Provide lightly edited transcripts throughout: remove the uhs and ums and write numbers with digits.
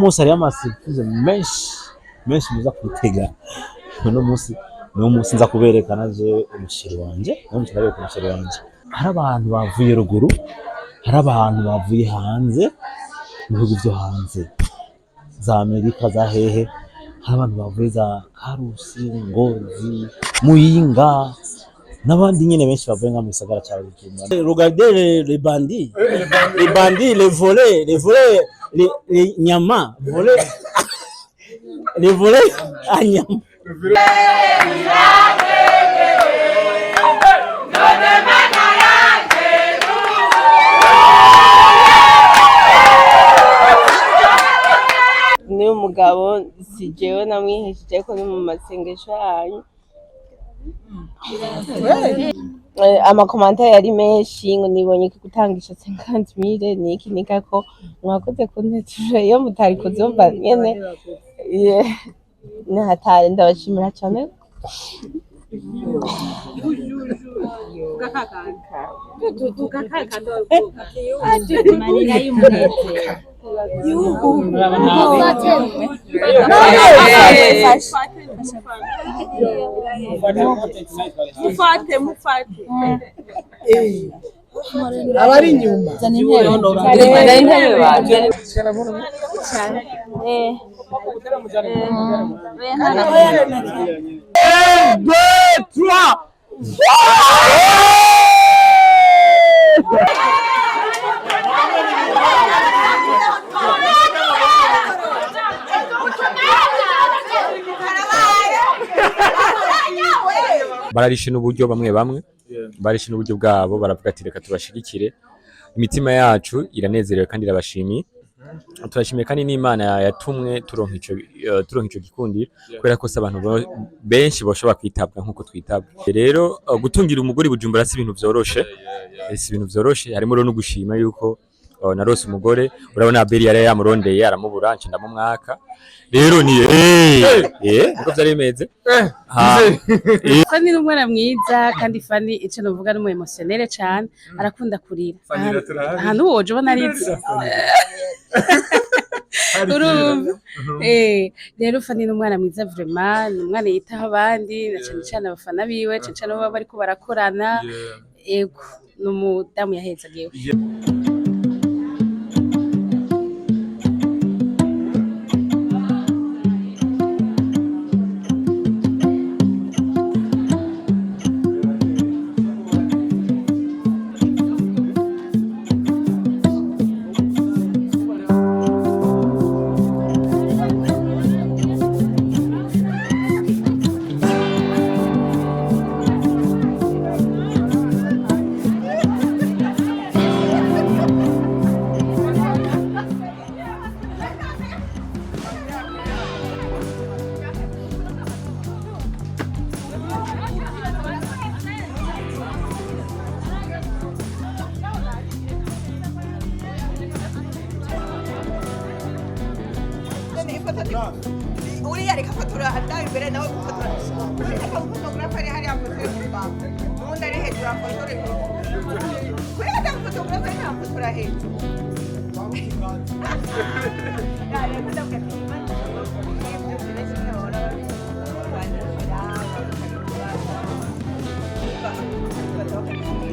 Uno munsi hariyo ama surprise menshi menshi muza kwitega. Uno munsi niwo munsi nza kuberekana jewe umu chéri wanje, niwo munsi ndabereka umu chéri wanje. Hari abantu bavuye ruguru, hari abantu bavuye hanze, mu bihugu vyo hanze, za Amerika, za hehe, hari abantu bavuye za Karusi, Ngozi, Muyinga n'abandi nyene benshi bavuye nka mu gisagara ca Bujumbura. Regardez les bandits, les bandits, les voleurs, les voleurs, les nyama, voleurs, les voleurs à nyama. N'uyu mugabo si jewe namwihishije, ko ni mu masengesho yanyu. Ama commentaires yari menshi ngo nibonye ko gutangisha 50 mille niki nika ko mwakoze kuntetura iyo mutari kuzumva nyene. Nihatari, ndabashimira cane. Amarira y'umunezero. Mufate, mufate. Abari inyuma. Zana intebe. Zana intebe baje. Un, deux, trois. Bararishe n'uburyo, bamwe bamwe barishe n'uburyo bwabo, baravuga ati reka tubashigikire. Imitima yacu iranezerewe kandi irabashimiye, turashimiye kandi n'Imana yatumwe turonka ico gikundiro, kubera ko si abantu benshi boshobora kwitabwa nk'uko twitabwa. Rero gutungira umugore i Bujumbura si ibintu vyoroshe, si ibintu vyoroshe. Harimo rero no gushima yuko narose umugore. Urabona Abeli yari yamurondeye aramubura, nca ndamumwaka. Rero ni niko vyari bimeze. Fani ni umwana mwiza, kandi Fani ico novuga ni umu émotionnel cane, arakunda kurira. Ahantu woje ubona arize, urumva. Rero Fani ni umwana mwiza vraiment, ni umwana yitaho abandi, na cane cane abafana biwe, cane cane abo baba bariko barakorana. Ego, ni umudamu yahezagiwe. Uriya reka fotora andaye imbere nawe gufotora, uriya photographe ari hariya afotore ku rubaho, uwundi ari hejuru afotore ku rubaho. Kuriya ata photographe ariko afotora hejuru. Rero ndavuga ati Imana ibyo benshi nyine bahora babandikira bakabikora, bakabikora.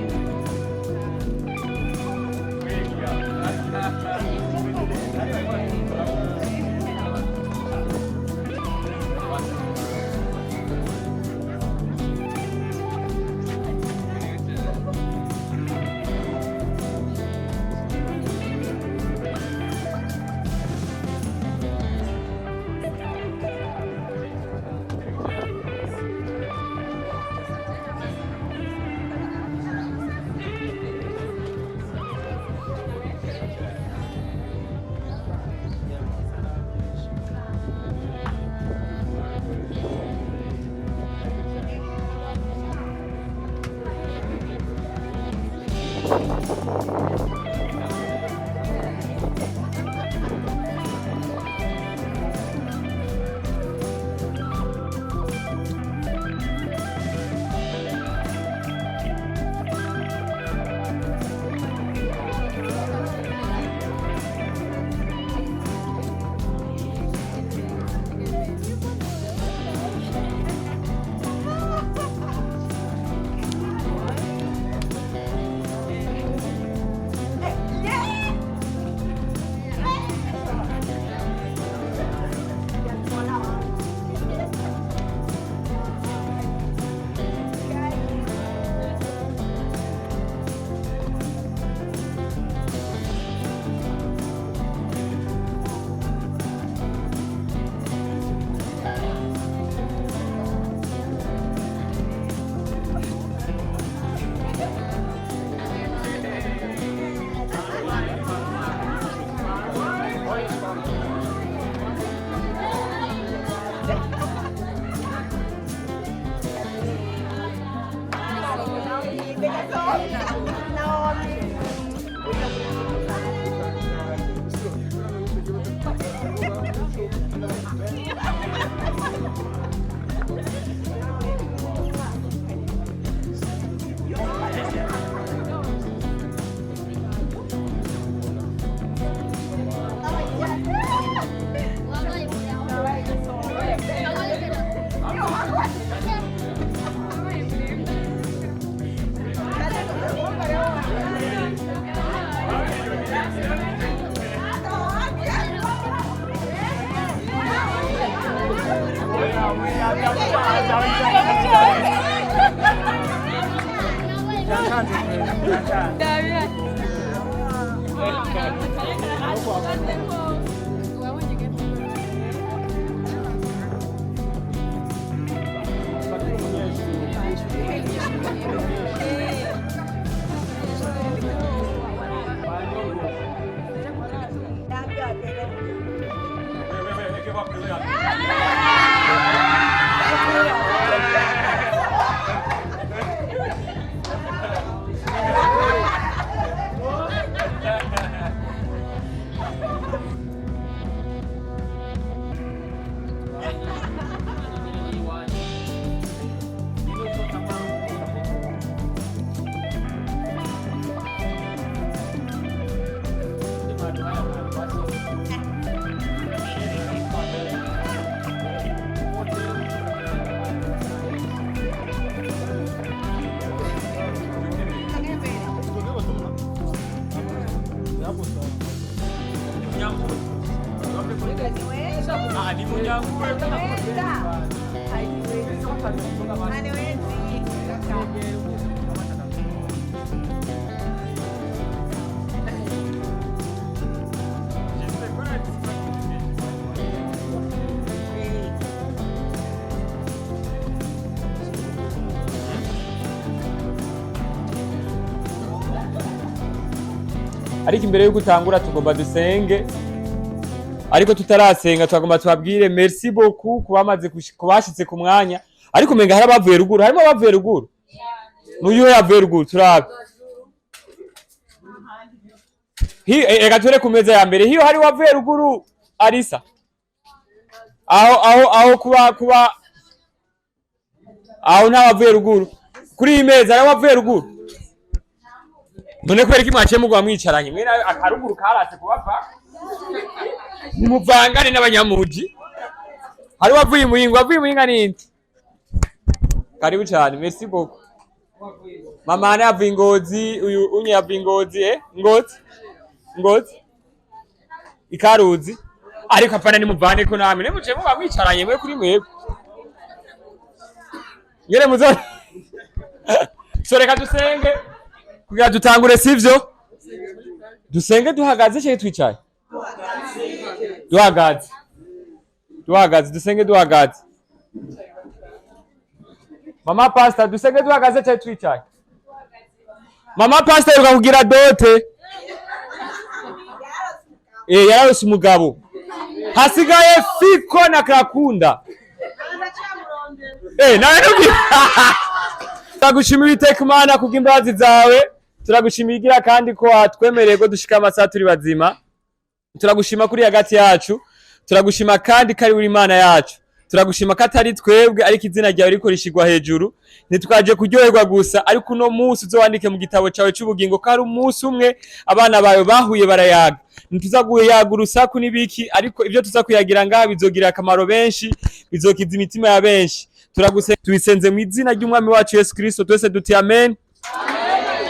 Ariko imbere yuko utangura tugomba dusenge, ariko tutarasenga twagomba tubabwire merci beaucoup kubamaze kubashitse ku mwanya. Ariko umenga hari abavuye ruguru, harimo abavuye ruguru. N'uyu yavuye ruguru turabe. Reka ture ku meza ya mbere hiyo hari wavuye ruguru Arisa. Aho aho aho kuba kuba aho nta wavuye ruguru. Kuri iyi meza hari wavuye ruguru. None kubera iki mwaciye mugwa mwicaranye mwe nawe akaruguru karatse kubava nimuvangane n'abanyamuji. Hari wavuye Muyinga, wavuye Muyinga ninde? Karibu cyane, merci beaucoup. Mama ane yavuye Ngozi, uyu unye yavuye Ngozi, Ngozi Ngozi Ikaruzi. Ariko apana nimuvane ko namwe nimuciye muba mwicaranye mwe kuri mwebwe ngere muzo. So reka dusenge kugira dutangure, sivyo? Dusenge duhagaze cyangwa twicaye? Duhagaze. Duhagaze, dusenge duhagaze. Mama pastor, dusenge duhagaze cyangwa twicaye? Mama pastor yuka kugira dote. Yararose umugabo. Hasigaye Fiko na Krakunda. Nawe nugi. Turagushimira Uwiteka Imana kubw'imbabazi zawe. Turagushimira igira kandi ko watwemereye ko dushika amasaha turi bazima. Turagushima kuri hagati yacu. Turagushima kandi ko ari uri Imana yacu. Turagushima ko atari twebwe ariko izina ryawe riko rishigwa hejuru. Ntitwaje kuryoherwa gusa, ariko uno munsi uzowandike mu gitabo cawe c'ubugingo ko ari umunsi umwe abana bawe bahuye barayaga. Ntituza kuyaga urusaku n'ibiki, ariko ivyo tuza kuyagira ngaha bizogira akamaro benshi, bizokiza imitima ya benshi. Turaguse tubisenze mu izina ry'Umwami wacu Yesu Kristo, twese duti amen.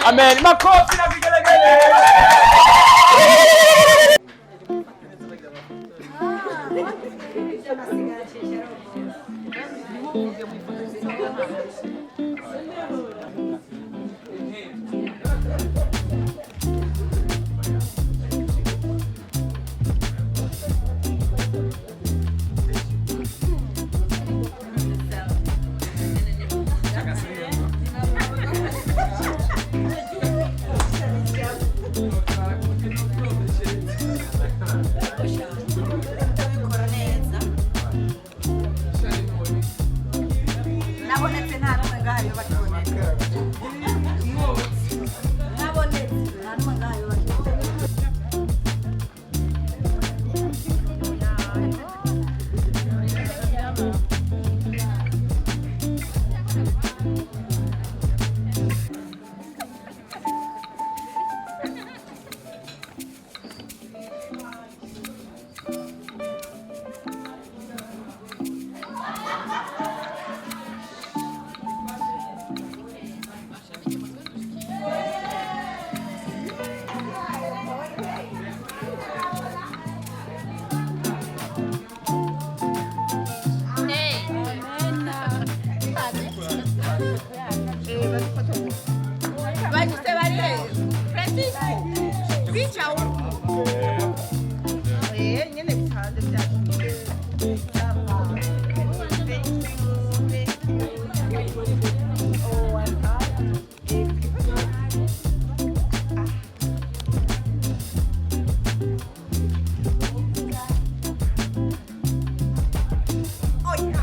Amen. Makofi na vigelegele. Bica uku. Nyene bitanze byagiye. Thank you. Oh, I'm tired. Oh, yeah.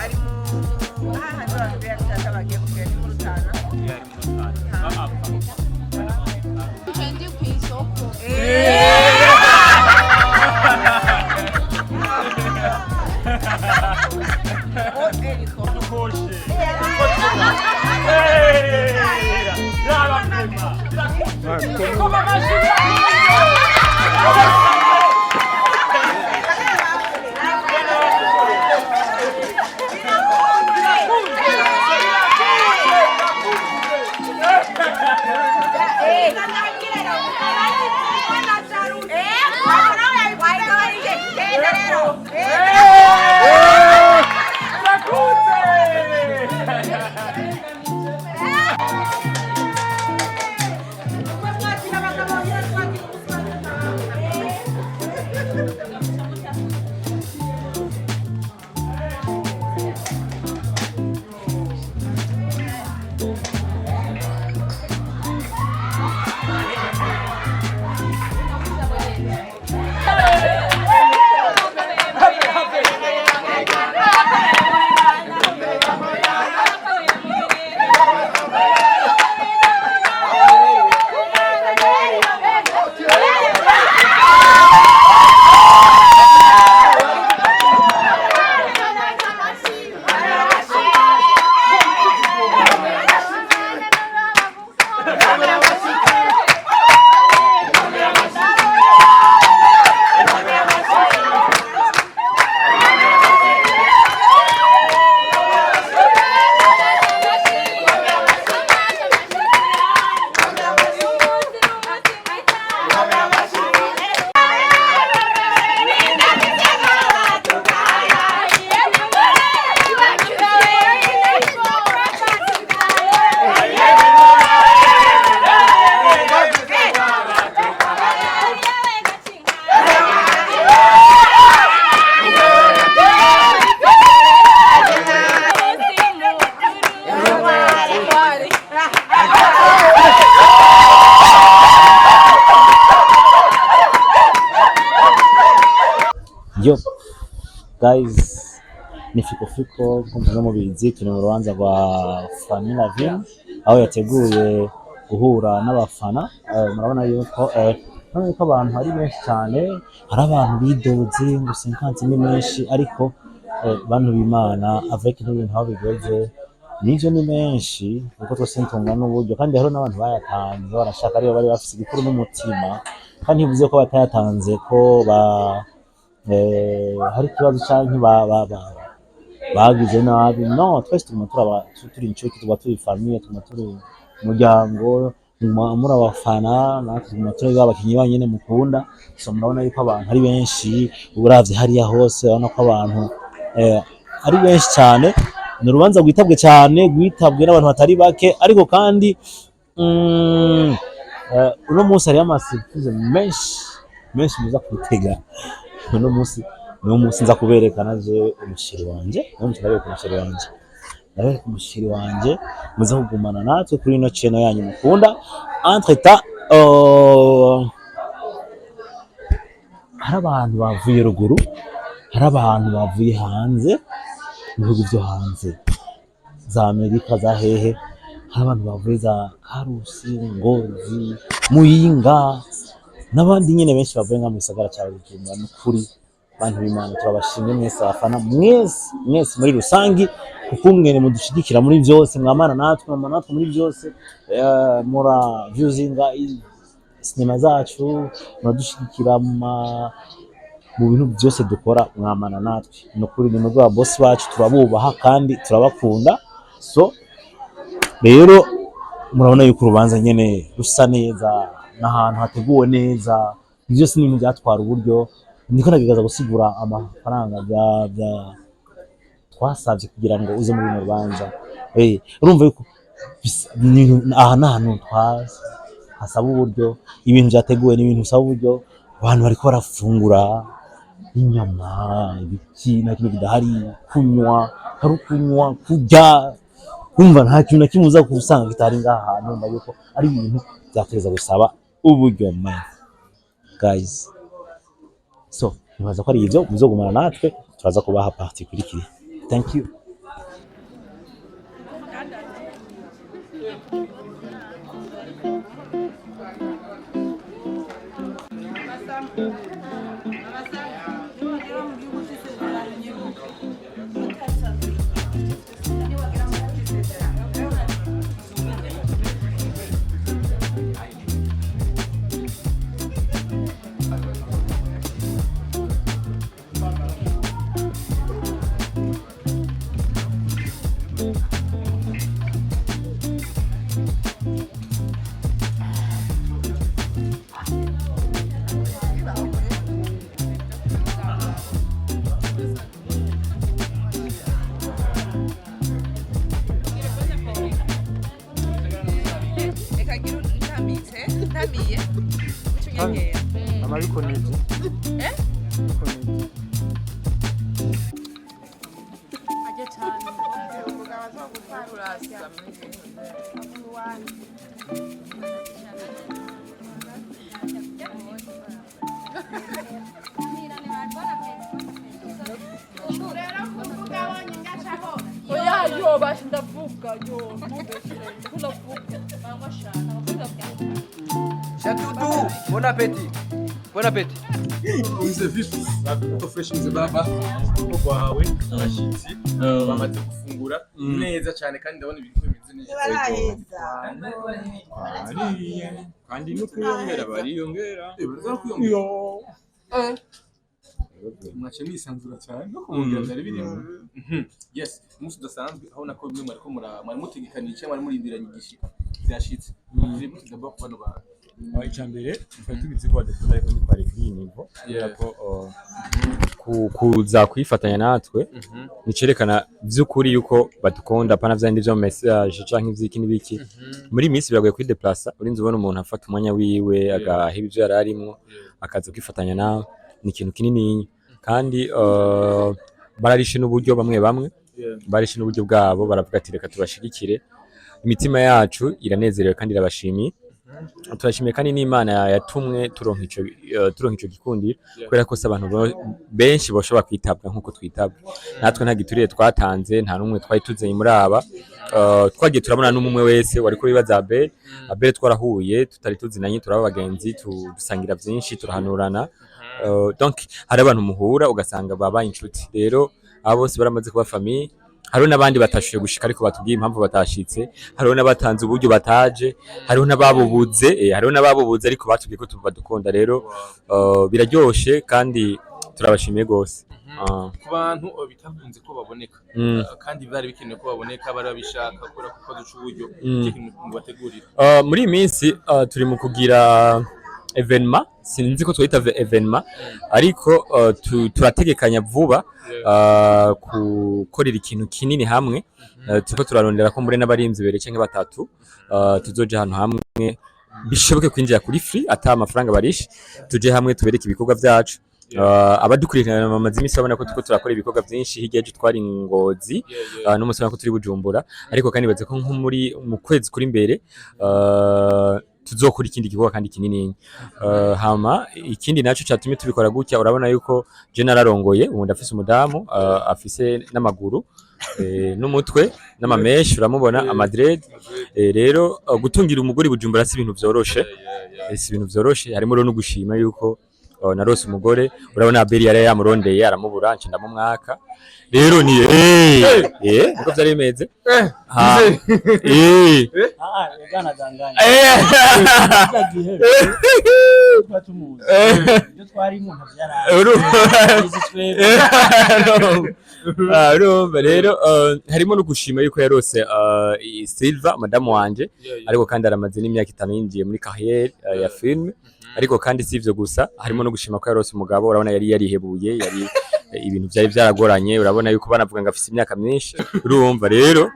Ari mu hahandi abantu benshi bagiye kugenda ni mu Rutana. Ndi ku isoko. Oh, Eriko. Yo guys, ni Fiko Fiko nkuko musanzwe mubizi, turi mu rubanza rwa Fanny Lavine aho yateguye guhura n'abafana. Murabona yuko murabona yuko abantu ari benshi cyane, hari abantu bidoze ngo 50 ni menshi, ariko bantu b'Imana avec n'ibintu aho bigeze nivyo ni menshi, kuko twese ntitungana n'uburyo, kandi hariho n'abantu bayatanze barashaka ariyo bari bafise igikuru n'umutima, kandi ntibivuze ko batayatanze ko ba hari ikibazo canke bagize nabi. No twese tuguma turaba turi inshuti, tuguma turi famille, tuguma turi umuryango, muguma muri abafana, natwe tuguma turi ba bakinyi banyene mukunda. So murabona yuko abantu ari benshi, uravye hariya hose urabona ko abantu ari benshi cane. Ni urubanza rwitabwe cane, rwitabwe n'abantu batari bake, ariko kandi uno munsi hariyo ama surprise menshi menshi muza kwitega. Uno munsi niwo munsi nza kuberekana jewe umuchéri wanje, niwo munsi ndabereka umuchéri wanje. Ndabereka umuchéri wanje. Muze kugumana natwe kuri ino channel yanyu mukunda. Entre temps, hari abantu bavuye ruguru, hari abantu bavuye hanze, mu bihugu vyo hanze, za Amerika, za hehe, hari abantu bavuye za Karusi, Ngozi, Muyinga n'abandi nyene benshi bavuye nga mu gisagara ca Bujumbura. Ni ukuri, bantu b'Imana, turabashimye mwese, abafana mwese mwese muri rusangi, kukungene mudushigikira muri vyose, mwamana natwe, mwamana natwe muri byose. Mura viewzinga sinema zacu, muradushigikira mu bintu byose dukora, mwamana natwe. Ni ukuri, ni mwebwe ba boss bacu, turabubaha kandi turabakunda. So rero murabona yuko urubanza nyene rusa neza, n'ahantu hateguwe neza. Ibyo byose ni ibintu byatwara uburyo. Niko nagerageza gusigura amafaranga bya twasabye kugira ngo uze muri runo rubanza. Urumva yuko aha ni ahantu hasaba uburyo. Ibintu byateguwe ni ibintu bisaba uburyo. Abantu bariko barafungura inyama, ibiki, nta kintu kidahari, kunywa hari, ukunywa, kurya, kumva nta kintu na kimwe uza gusanga kitari ngaha hantu. Urumva yuko ari ibintu byatereza gusaba uburyo, man, guys. So nibaza ko ari ibyo. Muzogumana natwe, turaza kubaha partie ikurikira. Thank you. Reka gira ntamitse ntamiye ucunyegera. Amabikoneje. Eh? Bikoneje. Ajya cyane. Umugabo azogutwara urasa. Oya yo basha ndavuga yo ntubeshe ndavuga bangwa shaka ndavuga. Chatutu, bon appétit. Bon appétit. Mzee vipi? Uko fresh mzee baba? Uko wawe abashitsi bamaze gufungura neza cyane kandi ndabona ibintu bimeze neza. Ntibaraheza. Bariye kandi no kwiyongera bariyongera. Baraza kwiyongera. Mwace mwisanzura cyane no kumwongera byari birimo. Yes, umunsi udasanzwe aho nako bimwe mwariko mwari mutegekanije cyangwa mwari murindiranye igishika byashitse. Mwaje mute d'abord ku bano bantu? Icya mbere twari tubizi ko badakunda, ariko ntitwari kuri iyi niveau ko kuza kwifatanya natwe nicerekana by'ukuri yuko badukunda, pana vyandi vyo mu message canke ivyiki n'ibiki. Muri iyi minsi biragoye kwideplasa, urinze ubona umuntu afata umwanya wiwe agaheba ivyo yari arimwo akaza kwifatanya nawe, ni ikintu kinini. Kandi bararishe n'uburyo, bamwe bamwe barishe n'uburyo bwabo, baravuga ati reka tubashigikire. Imitima yacu iranezerewe kandi irabashimiye. Turashimiye kandi n'Imana yatumwe turonka ico gikundiro, kubera ko se abantu benshi boshobora kwitabwa nk'uko twitabwa natwe. Nta giturire twatanze, nta n'umwe twari tuzanye muri aba. Twagiye turabona n'umwe wese wariko wibaza Abel. Abel twarahuye tutari tuzinanye, turaba abagenzi, dusangira vyinshi, turahanurana. Donc hari abantu muhura ugasanga babaye inshuti. Rero abo bose baramaze kuba famille. Hariho n'abandi batashoboye gushika ariko batubwiye impamvu batashitse, hariho n'abatanze uburyo bataje, hariho n'ababubuze, hariho n'ababubuze ariko batubwiye ko badukunda. Rero biraryoshe kandi turabashimiye gose. Ku bantu bitakunze ko baboneka kandi byari bikenewe ko baboneka, bari babishaka kubera ko ikibazo c'uburyo, icyo kintu mubategurira? Muri iyi minsi turi mu kugira événement, sinzi ko twita événement, ariko turategekanya vuba gukorera ikintu kinini hamwe. Turiko turarondera ko muri n'abarimvyi babiri canke batatu, tuzoja ahantu hamwe bishoboke kwinjira kuri free, ata amafaranga barishe, tuje hamwe tubereke ibikorwa vyacu. Abadukurikirana bamaze iminsi babona ko turiko turakora ibikorwa vyinshi. Hirya y'ejo twari Ngozi, n'umunsi urabona ko turi Bujumbura, ariko kandi baze ko nko muri mu kwezi kuri imbere tuzokora ikindi gikorwa kandi kinini. Hama ikindi naco catumye tubikora gutya, urabona yuko je nararongoye, ubu ndafise umudamu afise n'amaguru n'umutwe n'amameshi, uramubona, amadread. Rero gutungira umugore i Bujumbura si ibintu vyoroshe. Si ibintu vyoroshe. Harimo rero no gushima yuko narose umugore. Urabona Abeli yari yamurondeye aramubura, nca ndamumwaka. Rero ni niko vyari bimeze. Ha, Ah, bwana danganya. Kila gihe tuba tumuzi ibyo twarimo ntavyarazi. Izi twebwe. Ah, urumva rero harimo no gushima yuko yarose Silva, madamu wanje, ariko kandi aramaze n'imyaka 5 yinjiye muri carrière ya film. Ariko kandi si ivyo gusa, harimo no gushima ko yarose umugabo. Urabona yari yarihebuye, yari ibintu vyari vyaragoranye. Urabona yuko banavuga ngo afise imyaka myinshi. Urumva rero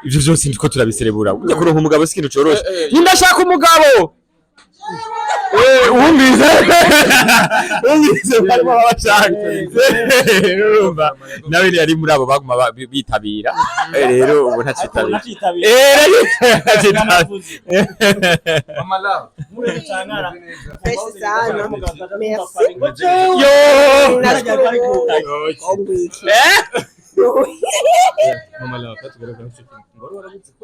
ivyo vyose ndiko turabiserebura. Burya kuronka umugabo si ikintu coroshe. Ndashaka umugabo. Wumvise barimo babashaka. Urumva nawe yari muri abo baguma bitabira. Rero ubu ntacitabira. Ntacitabira. Ntacitabira. Mama Love. Mure cangara. Fresh sana. Merci. Yo. Nashukuru Ongwiki. Mama Love, tugaruka n'icyo kintu ngo wari warabuze ko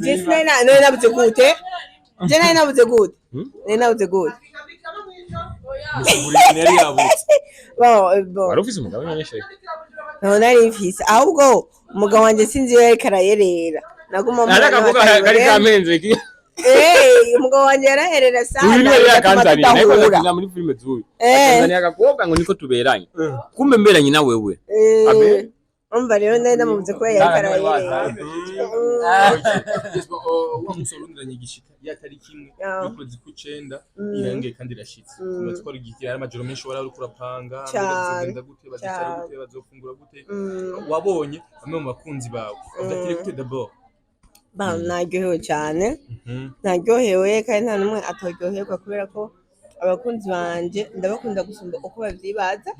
Je sinari nabuze gute? Je nari nabuze gute? Nari nabuze gute? Musigurira ibintu yari yabutse. Bon, bon. Wari ufise umugabo nyene, sheke? Ntabwo nari mfise. Ahubwo umugabo wanje sinzi iyo yariko arayerera. Naguma Ari akavuga kari kamenze ki. Eh, umugabo wanje yaraherera sana. Uyu niwe yari bigatuma yakanzaniye, nawe tudahura. ndakina muri filime z'uyu. Akanzaniye agakobwa ngo niko tuberanye, kumbe mberanye na wewe. Eh, umva rero nari namubuze kubera yariko arayerera. Yes, but, wa munsi warundiranye igishika ya tariki 1 y'ukwezi kw'icenda irangiye kandi irashitse. Tuba twari hari amajoro menshi wari uriko urapanga mbega Cane. bizogenda gute, bazicara Cane. gute, bazofungura gute. Mm. Wabonye bamwe mu bakunzi bawe bavyakiriye gute d'abord? Ba, naryohewe cyane, naryohewe kandi nta n'umwe ataryoherwa, kubera ko abakunzi banje ndabakunda gusumba uko bavyibaza.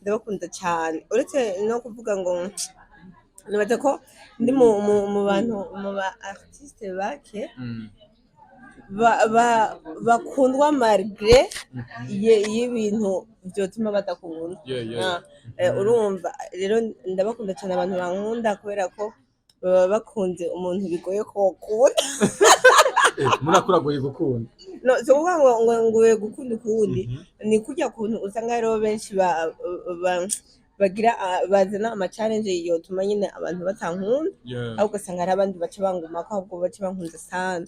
Ndabakunda cyane, uretse no kuvuga ngo nibaza ko ndi mu bantu, mu ba artiste bake bakundwa malgré y'ibintu vyotuma badakunda. Yeah. Ah, urumva rero ndabakunda cyane abantu bankunda, kubera ko baba bakunze umuntu bigoye ko wokunda. Murakuragoye gukunda. No, si ukuvuga ngo nguye gukunda ukundi, ni kurya kuntu usanga hariho benshi bagira bazana ama challenge yotuma nyine abantu batankunda, ahubwo ugasanga hari abandi baca bangumako, ahubwo baca bankunda sana.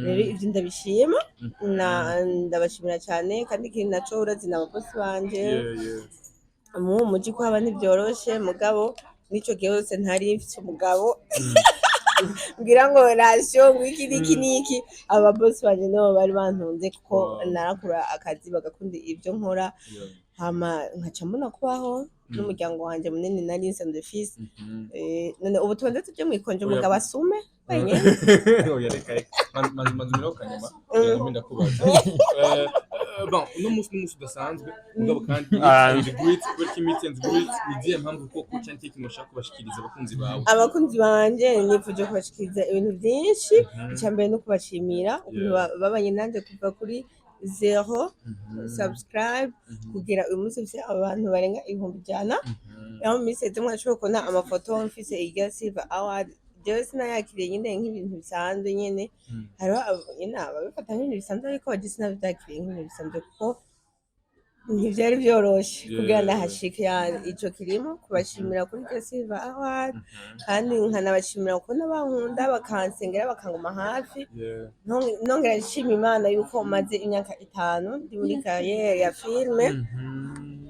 Rero ivyo ndabishima na ndabashimira cyane. Kandi ikindi naco, urazi na ababosi banje mu muji ko haba ntibyoroshe, mugabo n'ico gihe hose ntari mfise umugabo ngira ngo ration ngo iki n'iki n'iki, aba bosi banje nibo bari bantunze, kuko narakora akazi bagakunda ibyo nkora, hama nkaca mbona kubaho n'umuryango wanje munini nari nsanzwe mfise. None ubu tubanze tuje mw'ikonje, umugabo asume wenyene? Oya, reka reka, manzi umiraho kanyama kugira ngo mbe ndakubaza. Bon, uno munsi n'umunsi udasanzwe, mugabo kandi meet and greet. Kubera ko meet and greet ni izihe mpamvu koko, canke ikintu ushaka kubashikiriza abakunzi bawe? Abakunzi banje nifuje kubashikiriza ibintu byinshi. Icya mbere no kubashimira ukuntu babanye nanje kuva kuri zero subscribe kugera uyu munsi mfise abantu barenga 100,000. Aho mu minsi iheze mwashobora kubona amafoto mfise irya silver award, jewe sinayakiriye nyine nk'ibintu bisanzwe nyene. Hariho nyine ababifata nk'ibintu bisanzwe, ariko je sinavyakiriye nk'ibintu bisanzwe, kuko ntivyari vyoroshe kugira ndahashike. Ico kirimo kubashimira kuri iryo silver award, kandi nkanabashimira kubona bankunda, bakansengera, bakanguma hafi. Nongera nshima Imana yuko maze imyaka 5 ndi muri carrière ya filme.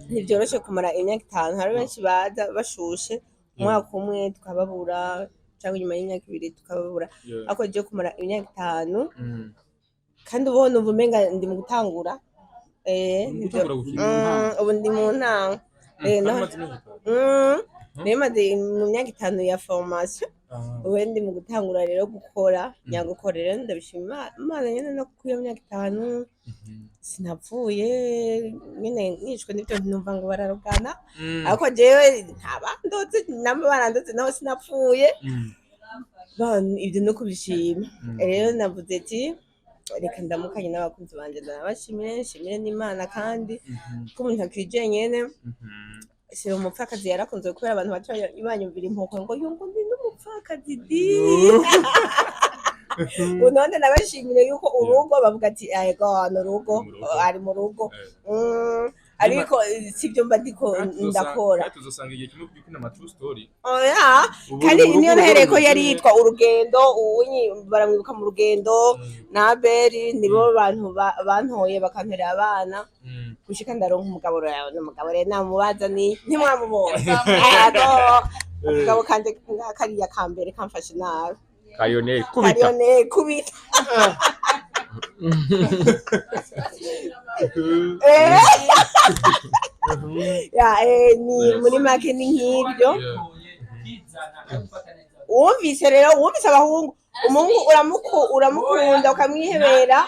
Ntivyoroshe kumara imyaka 5. Hari benshi baza bashushe umwaka umwe tukababura, cyangwa inyuma y'imyaka 2 tukababura, ariko je kumara imyaka 5 kandi ubu numva umenga ndi mu gutangura. Uri mu gutangura gukina? Ubu ndi mu ntango. Kandi umaze imyaka 5. Nari maze mu myaka 5 ya formation. Ubu ndi mu gutangura rero gukora nyagukora. Rero ndabishima Imana nyene, no kuko iyo myaka 5 sinapfuye nyene nishwe n'ivyo numva ngo bararugana, ariko jewe ntabandotse, namba barandotse naho sinapfuye. Bon, ibyo no kubishima. Rero navuze ati reka ndamukanye n'abakunzi banje, ndabashimire, nshimire n'Imana kandi ko umuntu akije nyene. Si umupfakazi yarakunzwe kubera abantu baca banyumvira impuhwe ngo yo ngo ndi n'umupfakazi di. Ubu none nabashimire yuko urugo bavuga ati ego ni urugo, ari mu rugo. Ariko sibyo mba ndiko ndakora. Kandi tuzosanga igihe kimwe kuko ama true story. Oya. Ubu Kandi urugo niyo nahereye ko rumeze yari neza. yitwa Urugendo, uwunyi baramwibuka mu Rugendo na Abeli, nibo bantu bantoye bakantorera abana gushika ndaronka umugabo. Rero n'umugabo rero namubaza ni ntimwamubonye. Ego, akagabo kanje kariya ka mbere kamfashe nabi. Kayone kubita. Kariyone kubita. Ya, ni muri make ni nk'ibyo. Wumvise rero, wumvise abahungu, umuhungu uramukunda ukamwihebera.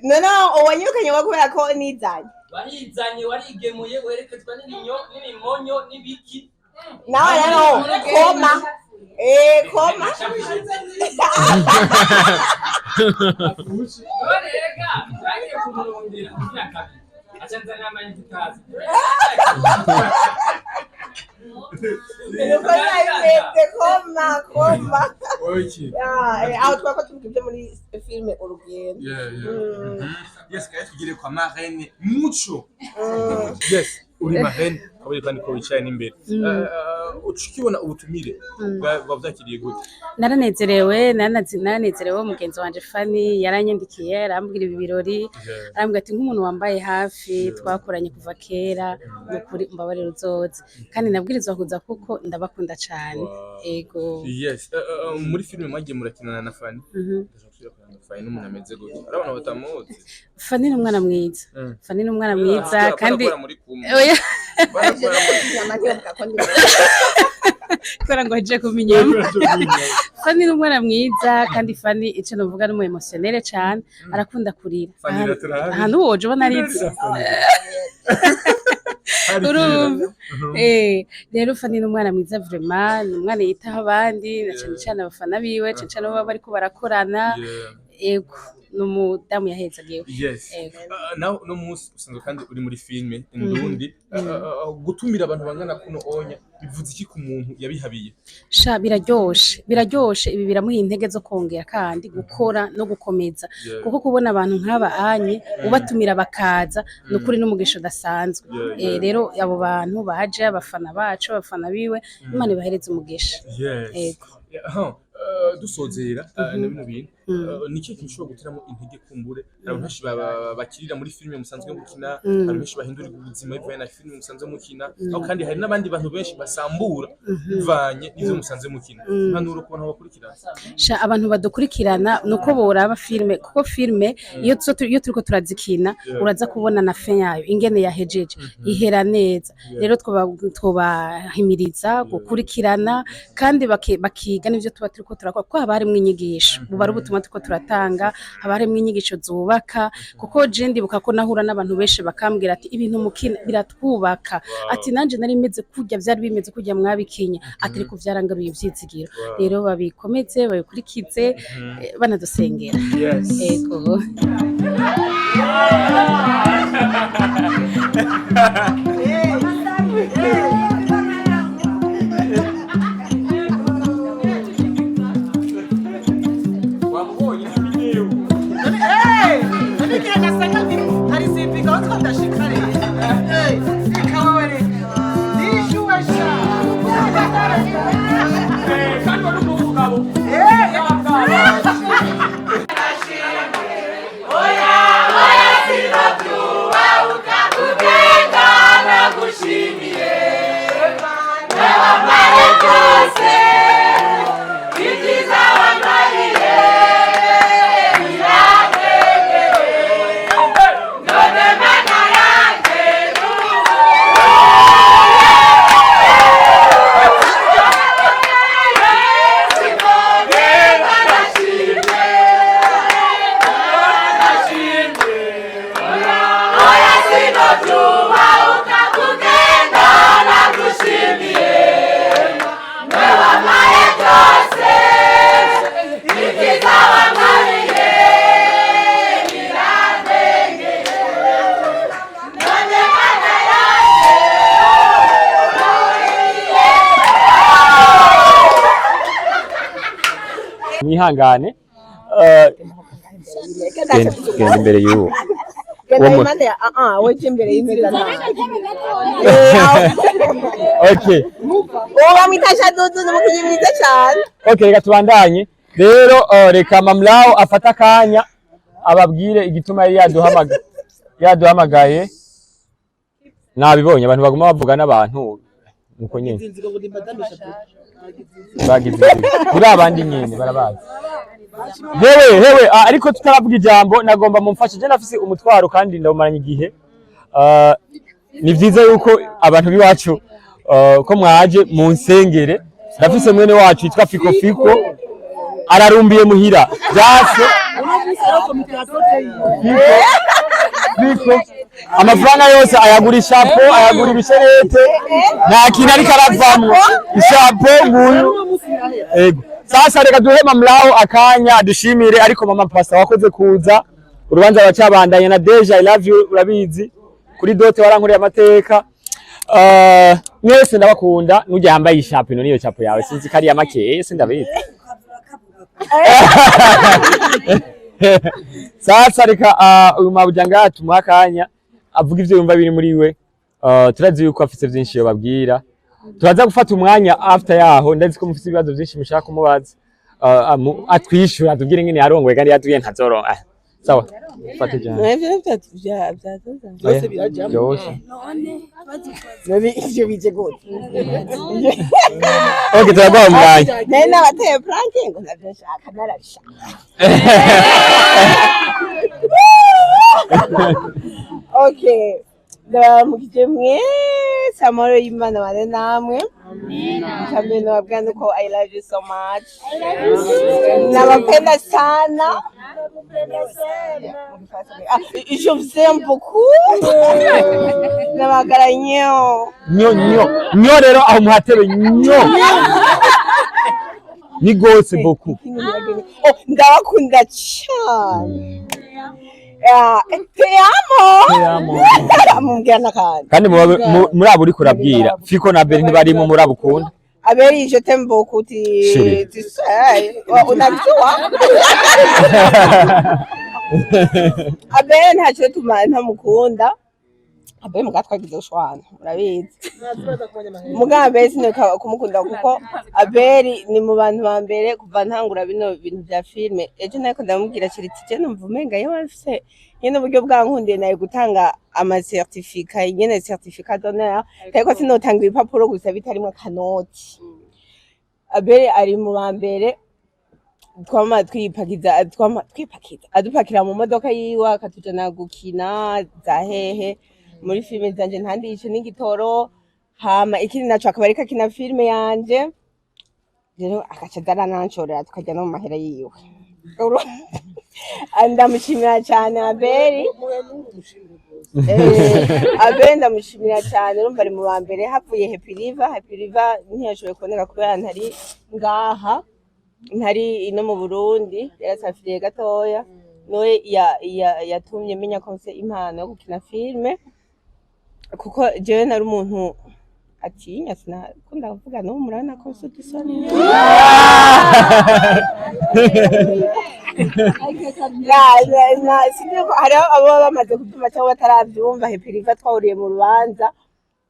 No, uwanyirukanye wa kubera ko nizanye. Warizanye, warigemuye, werekezwa n'ibinyo n'ibimonyo n'ibiki. Nawe rero koma, koma. None rega twagiye kumurondera imyaka 2, aca nzanira amayinvitazi. Nuko nabimeze, koma koma. Okay. Ya, aho twako tuvuga ibyo muri filime Urugendo. Yeah. Yes, kandi tugire kwa marraine Muco. Yes, uri marraine kabiri kandi ko wicaye n'imbere. Ukibona ubutumire bwavyakiriye gute? Naranezerewe, naranezerewe. Mugenzi wanje Fani yaranyandikiye, arambwira ibi birori, arambwira ati nk'umuntu wambaye hafi twakoranye kuva kera, ni ukuri umbabarire uzoze, kandi nabwirizwa kuza kuko ndabakunda cane. Ego. Yes, muri filime mwagiye murakinana na Fanny. Ndashaka gusubira kuraba Fanny n'umuntu ameze gute? Ari abantu batamuzi. Fani ni umwana mwiza. Fani ni umwana mwiza kandi Barakora muri kumwe. Oya. Barakora muri Nyama ntibavuga ko ndi Kubera ngo aje kuminyama. Fani ni umwana mwiza kandi Fani ico novuga ni umu émotionnel cane, arakunda kurira. Fanny iraturabe. Ahantu woje ubona arize. Urumva? Rero Fani ni umwana mwiza vraiment, ni umwana yitaho abandi, na cane cane abafana biwe, cane cane abo baba bariko barakorana. Ego, ni umudamu yahezagiwe. Yes. Ego. Nawe uno munsi usanzwe kandi uri muri filime Ndundi. Gutumira abantu bangana kuno onya bivuze iki ku muntu yabihabiye? Sha, biraryoshe, biraryoshe. Ibi biramuha intege zo kongera kandi gukora no gukomeza, kuko kubona abantu nk'aba anye ubatumira bakaza, ni ukuri n'umugisha udasanzwe. Rero abo bantu baje, abafana bacu, abafana biwe, Imana ibahereze umugisha. Yes. Ego. Yeah, aha, dusozera na bino bintu, ni ikihe kintu ushobora guteramo intege kumbure? Hari abantu benshi bakirira muri filime musanzwe mukina, hari benshi bahindurirwa ubuzima bivanye na filime musanzwe mukina, aho kandi hari n'abandi bantu benshi basambura bivanye n'ivyo musanzwe mukina. Impanuro ku bantu bakurikirana? Sha, abantu badukurikirana nuko boraba filime, kuko filime iyo turiko turazikina uraza kubona na fin yayo ingene yahejeje, ihera neza. Rero twobahimiriza gukurikirana kandi bakiga n'ivyo tuba turiko turakora, kuko haba harimwo inyigisho, buba ari ubutumwa turiko turatanga, haba harimwo inyigisho zubaka. Kuko je ndibuka ko nahura n'abantu benshi bakambwira ati ibintu mukina biratwubaka, ati nanje nari meze kurya, vyari bimeze kurya mwabikinya, ati ariko vyarangaruye ivyizigiro. Rero babikomeze, babikurikize, banadusengera. Yes. Ego. Wamubonye n'iminewe. Kandi wari umugabo. Oya, oya, sinobyubahuka kugenda. Mwihangane. Genda imbere y'uwo. Genda Uwo impande ya ah ah, weje imbere y'imeza nawe. Okay. Uwo bamwita Shadudu, ni umukinyi mwiza cyane. Okay, reka tubandanye rero. Reka Mamlao afata akanya ababwire igituma yari yaduhamagaye. Nabibonye abantu baguma bavuga n'abantu nuko nyene bagize inzigo kuri abandi nyene barabazi. Hewe hewe, ariko tutaravuga ijambo, nagomba mumfashe, je nafise umutwaro kandi ndawumaranye igihe. Ni vyiza yuko abantu b'iwacu, ko mwaje munsengere. Ndafise mwene wacu yitwa Fiko. Fiko ararumbiye muhira vyase. Fiko amafaranga yose ayagura ishapo, ayagura ibisherete, nta kintu ariko aravamwo ishapo nguyu. Ego, sasa reka duhe Mamlao akanya dushimire. Ariko mama pasta, wakoze kuza, urubanza ruracabandanya. Na Deja, I love you, urabizi, kuri dote warankoreye amateka. Mwese ndabakunda. Nujya yambaye ishapo ino niyo chapo yawe, sinzi ko ari makeye, sindabizi. Sasa reka uyu mabuja ngaha tumuhe akanya avuga ivyo yumva biri muri we. Turazi yuko afise vyinshi yobabwira. Turaza gufata umwanya after yaho. Ndazi ko mufise ibibazo vyinshi mushaka kumubaza. Atwishyura, atubwire ingene yarongoye kandi yatubwiye ntazoronka. Sawa, fata ijambo. Ivyo vya Byose birajamwo. Byose. None ivyo bije gute? Okay, turaguha umwanya. Nari nabateye prank ngo navyo nshaka, narabishaka. Okay, ndabaramukije mwese, amahoro y'Imana bane namwe. Icambere nababwira nuko I love you so much, nabapenda sana. Ah, je vous aime beaucoup. Nabagara nyo. Nyo nyo nyo rero aho muhatebe nyo ni gose beaucoup. Oh, ndabakunda cyane. Ah, te amo. Te amo. Mumbwira n'akandi. Kandi muri abo uriko urabwira, Fiko na Beri ntibarimo muri abo ukunda. Abeli, je t'aime beaucoup. Tu, Chérie. tu sais, unajua. Abeli ntacyo tuma ntamukunda. Abeli muga twagize ushwana, urabizi. Muga Abeli sineka kumukunda kuko Abeli ni mu bantu ba mbere kuva ntangura bino bintu bya filme. Ejo nariko ndamubwira Charity, je numva umenga iyo bafise nyene uburyo bwankundiye nayo gutanga ama certificat, nyene certificat d'honneur, ariko sinotanga ibipapuro gusa bitarimwo akanoti. Abeli ari mu ba mbere twama twipakiza, twama twipakiza, adupakira mu modoka yiwe akatujana gukina za hehe muri filime zanje, ntandishe n'igitoro. Hama ikindi naco, akaba ariko akina filime yanje rero, agaca aza arananshorera tukajya no mu mahera yiwe. Ndamushimira cyane Abeli. Abeli ndamushimira cyane, urumva ari mu ba mbere. Havuye Happy River. Happy River ntiyashoboye kuboneka kubera ntari ngaha, ntari ino mu Burundi, yarasafiriye gatoya. Niwe yatumye menya ko mfise impano yo gukina filime, kuko jewe nari umuntu atinya, sinakunda kuvuga. N'ubu murabona ko mfise udusoni. Sinzi ko hariho abo baba bamaze kubyumva cyangwa batarabyumva. Happy River twahuriye mu rubanza,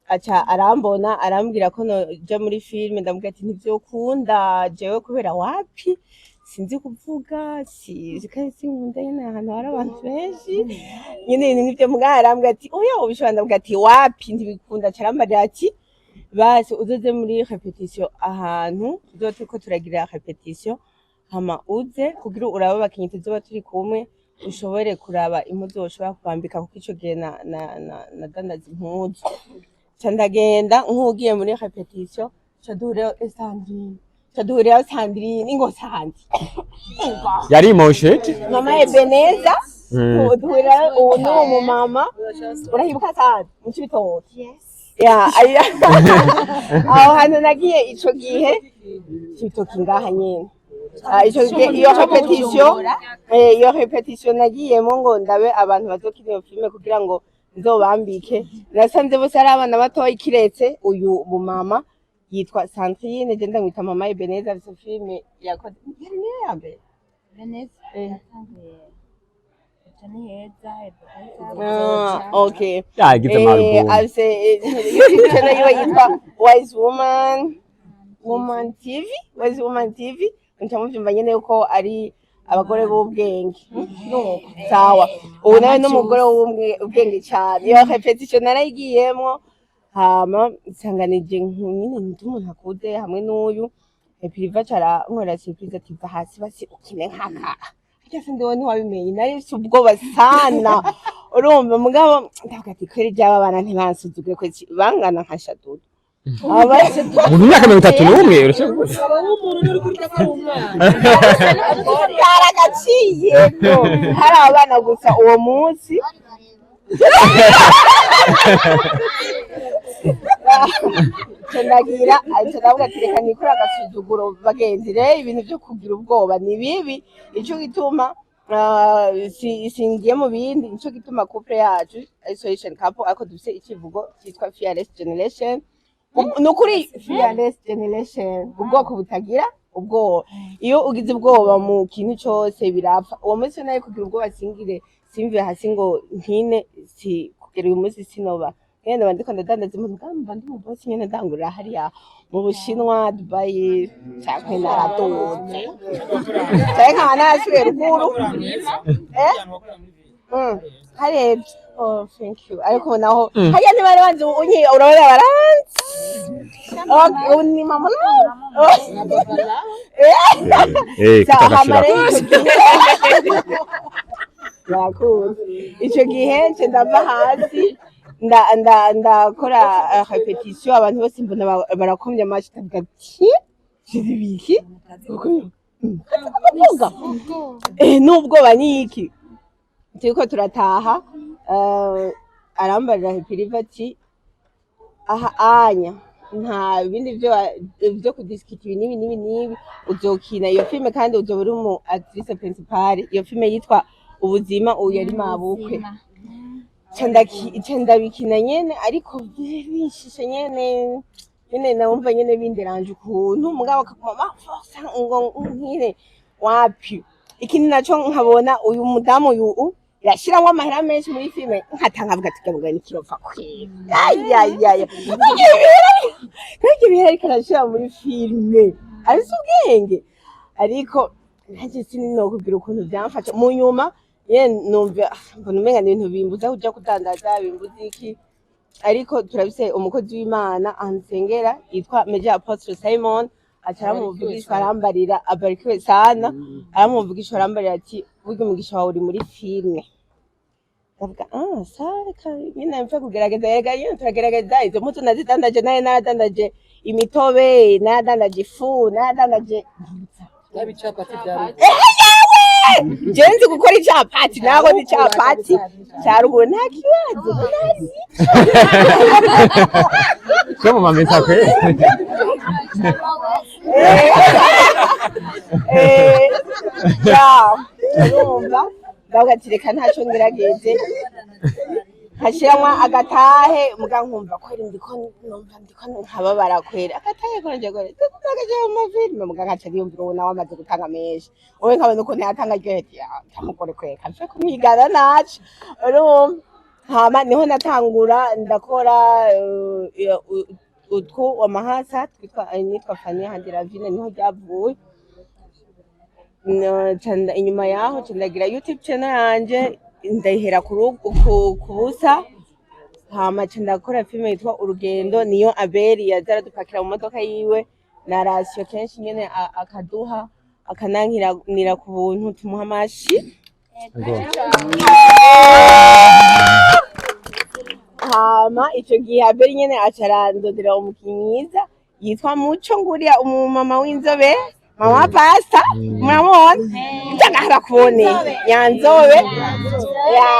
aca arambona, arambwira ko noja muri filime. Ndamubwira ati ntivyokunda jewe kubera wapi, sinzi kuvuga, kandi sinkunda nyene ahantu hari abantu benshi nyene, ibintu nk'ivyo. Mugabo arambwira ati oya, ubishobora. Ndamubwira ati wapi, ntibikunda. Aca arambarira ati basi uzoze muri répétition, ahantu tuzoba turiko turagira répétition, hama uze kugira urabe abakinyi tuzoba turi kumwe, ushobore kuraba impuzu woshobora kubambika, kuko ico gihe nadandaza impuzu. Ca ndagenda nk'ugiye muri répétition, ca duhurirayo Sandrine, ca duhurirayo Sandrine. Ingo Sandi, ingo. Yarimosheje. Mama Ebeneza. Duhurirayo ubu n'uwo mumama, urahibuka Sandi mu Cibitoke? Ya, aho hantu nagiye ico gihe Cibitoke ngaha nyene. Ah, ico gihe iyo répétition, iyo répétition nagiyemo ngo ndabe abantu bazokina iyo filime kugira ngo nzobambike, nasanze bose ari abana batoyi kiretse uyu mumama. Yitwa Sandrine, je ndamwita mama Ebeneza. Afise filime yakoze, yari niyo ya mbere. Yatanguye ejo ni heza. Ah, okay. Yagize ama-album. Afise YouTube channel yiwe yitwa Wise Woman, Woman TV, Wise Woman TV. Muca muvyumva nyene yuko ari abagore b'ubwenge. Nuko sawa, ubu nawe n'umugore w'ubwenge cyane. Iyo répétition narayigiyemwo, hama nsanganije nyine ndi umuntu akuze hamwe n'uyu Epiriva, cara nkorera surprise ati: "Va hasi basi ukine nkaka." Harya se ndiwe ntiwabimenye? Nari mfise ubwoba sana, urumva, mugabo ndavuga ati: "Kweri ryaba bana ntibansuzugure ko bangana nka Shadudu." Umuntu w'imyaka 31 urashobora Karagaciyemo, hari abana gusa uwo munsi. Ndagira ndavuga ati: "Reka nikore agasuzuguro, bagenzi." Rero ibintu byo kugira ubwoba ni bibi. Ico gituma singiye mu bindi, nico gituma couple yacu isolation couple, ariko dufise ikivugo cyitwa fearless generation. Ni ukuri, fearless generation, ubwoko butagira ubwoba. Iyo ugize ubwoba mu kintu cyose birapfa. Uwo munsi nawe kugira ubwoba singire simve hasi ngo nkine, si kugera uyu munsi sinoba nyene mba ndiko ndadandaza impuzu, mba ndi mu bosi nyene, ndangurira hariya mu Bushinwa, Dubai, canke naraduze, canke nkaba narasubiye ruguru. Harebye, oh, thank you. Ariko naho hariya ntibari banzi unyi, urabona baranzi. Okay, ubu ni mama nawe. Kitagashira. Yakuze ico gihe, nce ndava hasi, ndakora répétition, abantu bose mbona barakomye amashi. Ndavuga ati: "Shiri biki kuvuga n'ubwoba ni iki?" Turiko turataha, arambarira Hepiriva ati: "Aha anya nta bindi vyo kudisikita, ibi n'ibi n'ibi n'ibi, uzokina iyo filime kandi uzoba uri umu actrice principale." Iyo filime yitwa Ubuzima, uyu yari mabukwe. Ca ndabikina nyene, ariko binshishe nyene nyene, numva nyene binderanje ukuntu, mugabo akaguma bamforsa ngo nkine. Wapi, ikindi naco nkabona uyu mudamu uyu yashiramwo amahera menshi muri filime, nkatanga avuga ati: "Gabwa nikirofa kwera, ayayaya, ntabwo ibihera ariko arashira muri filime, afise ubwenge." Ariko nanjye sinokubwira ukuntu vyamfasha mu nyuma nyene, numva mbona umenga ni ibintu bimbuza kuja kudandaza, bimbuza iki. Ariko turafise umukozi w'Imana ansengera yitwa Major Apostle Simon, aca aramuvugishwa arambarira, abarikiwe sana, aramuvugishwa arambarira ati: "Burya umugisha wawe uri muri filime." Ndavuga: "Ah, sawa, reka nyine mpfe kugerageza." Erega nyine turagerageza. Izo mpuzu nazidandaje, nayo naradandaje imitobe, naradandaje ifu, naradandaje n'ibicapati bya je nzi gukora icapati, nakoze icapati ca ruguru, nta kibazo nazi. Cyo mu mamesa kwe. Ya, urumva, ndavuga ati: "Reka ntaco ngerageze, nkashiramwo agatahe." Muga nkumva kweri ndiko numva ndiko nkababara kweri, agatahe konje kweri ndagashira mu mafilime, muga nkaca niyumvira ubu nawe amaze gutanga menshi, wowe nkabona ukuntu yatanga aryohe, ndamugore kweri kaje kumwigana naco, urumva. Hama niho natangura ndakora utwo amahasa twitwa nitwa Fanny Handiravine, niho ryavuye. Inyuma yaho nca ndagira YouTube channel yanje, ndayihera ku busa. Hama nca ndakora filime yitwa Urugendo, niyo Abeli yaza aradupakira mu modoka yiwe na ration kenshi nyene, akaduha akanankiranira ku buntu, tumuha amashi. Hama ico gihe Abeli nyene aca arandondera umukinyi mwiza yitwa Muco, nguriya umumama w'inzobe, mama pasta, muramubona cyangwa kubone nyanzobe ya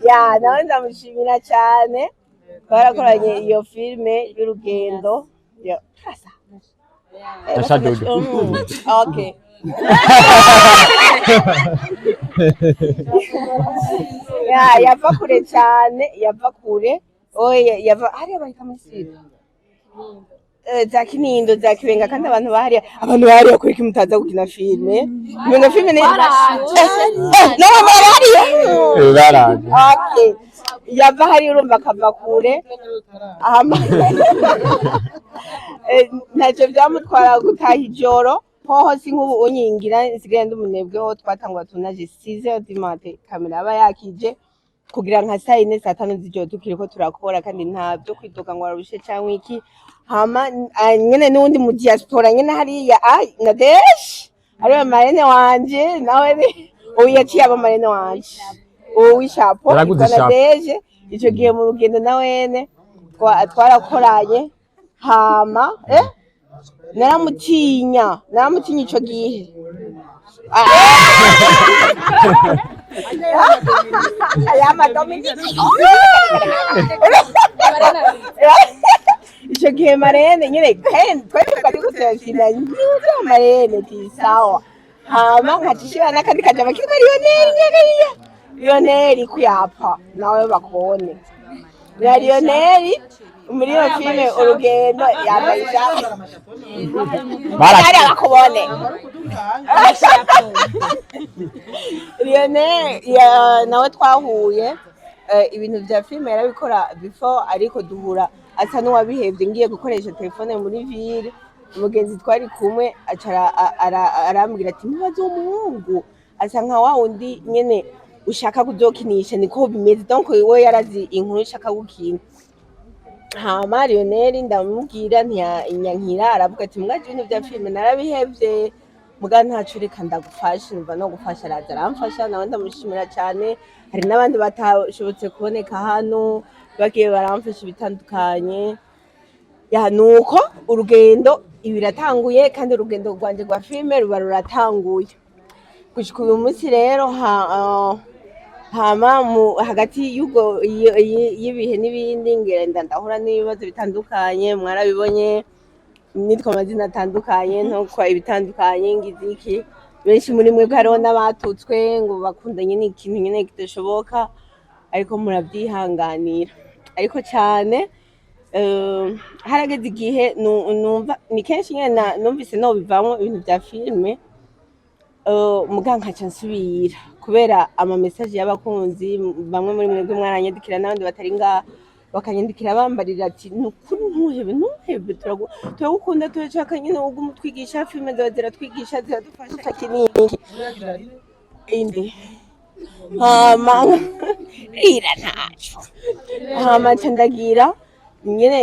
ya, nawe ndamushimira cyane, twarakoranye iyo filime y'Urugendo ya turasa. Na Shadodo. Okay. Ya, yava kure cyane, yava kure, oye, yava hariya bahita muri sud. Za Kinindo, za Kibenga. Kandi abantu bahariya kuri kimwe mutaza gukina filime, umenga filime ni nawe barahariya. Baraje. Okay, yava hariya, urumva akava kure. Hama ntacyo byamutwara gutaha ijoro hoho. Si nk'ubu unyingira nsigaye ndi umunebwe. Ho twatangura tunaje 6h du matin, kamera aba yakije kugira nka saa 4, saa 5 z'ijoro tukiriko turakora, kandi nta byo kwidoga ngo ararushe cyangwa iki. Hama nyene n'uwundi mu diaspora nyene hariya, Nadesh, ariwe marraine wanje, nawe ubu yaciye aba marraine wanje, uwo w'ishapo. Yaraguze yitwa ishapo. Nadege. Ico gihe mu rugendo nawene twarakoranye. Hama naramutinya, naramutinya ico gihe. Ayama Dominique. Ico gihe marraine nyene twebwe twari turakina nyuza marraine ti sawa. Hama nkacishira n'akandi kajama kitwa Lionel nyagariya. Lionel kuyapfa nawe bakubone na Lionel muri iyo filime Urugendo yambaye ishati hariya bakubone. Lionel nawe twahuye, ibintu vya filime yarabikora before, ariko duhura asa n'uwabihevye. Ngiye gukoresha telefone muri ville, umugenzi twari kumwe aca arambwira ati: "Ntibaze uwo muhungu asa nka wa wundi nyene ushaka kuzokinisha, niko bimeze." Donc we yarazi inkuru ushaka gukina. Hama Lionel ndamubwira, ntiyanyankira, aravuga ati: "Mwaje ibintu vya filime narabihevye, muga ntaco, reka ndagufashe, numva no gufasha." Araza aramfasha, nawe ndamushimira cane. Hari n'abandi batashobotse kuboneka hano bagiye baramfasha ibitandukanye. Ya, nuko urugendo ibiratanguye, kandi urugendo rwanje rwa filime ruba ruratanguye gushika uyu munsi rero. Hama mu hagati y'ubwo y'ibihe n'ibindi, ngenda ndahura n'ibibazo bitandukanye, mwarabibonye, nitwa amazina atandukanye, ntukwa ibitandukanye, ngize iki. Benshi muri mwebwe hariho n'abatutswe ngo bakundanye, ni ikintu nyene kidashoboka, ariko murabyihanganira. Ariko cyane harageze igihe numva ni kenshi nyene numvise nobivamwo ibintu vya filime, muga nkaca nsubira kubera ama message y'abakunzi. Bamwe muri mwebwe mwaranyandikira, n'abandi batari ngaha bakanyandikira bambarira ati: "Nukuri ntuhebe, ntuhebe, turagukunda, turashaka nyine ugume utwigisha filime zawe, ziratwigisha, ziradufasha kiniki indi." Hama rira ntaco, hama nca ndagira nyene